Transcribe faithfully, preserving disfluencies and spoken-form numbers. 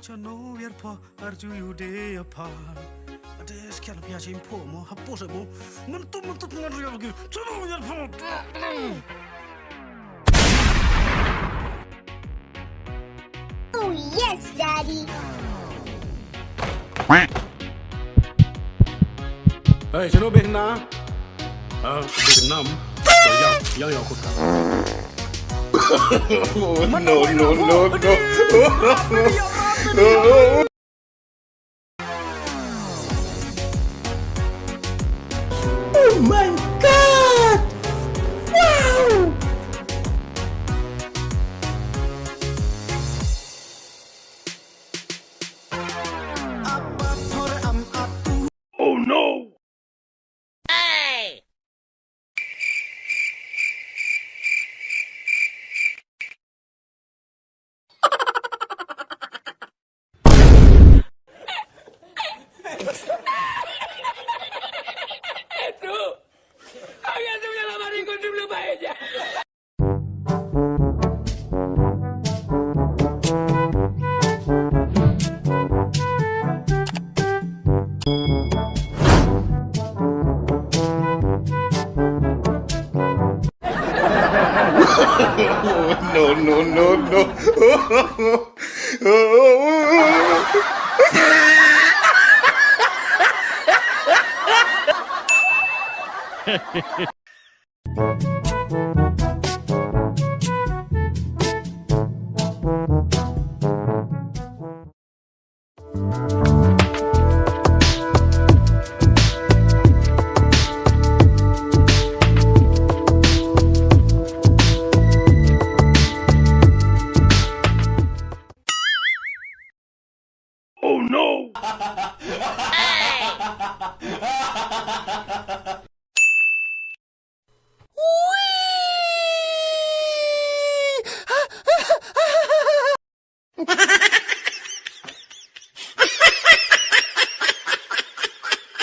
Chano yar pha arju yu de ya pha. Ade skia pia chim pho mo hapo se mo. Mentu mentu ngan ria lagi. Chano yar pha. Oh yes, Daddy. Hey, sino behna? Ah, behnam. So, yang, yang, yang aku tak. No, no, no, no. Oh my God! Wow! Oh no! No, no, no, no. Oh no!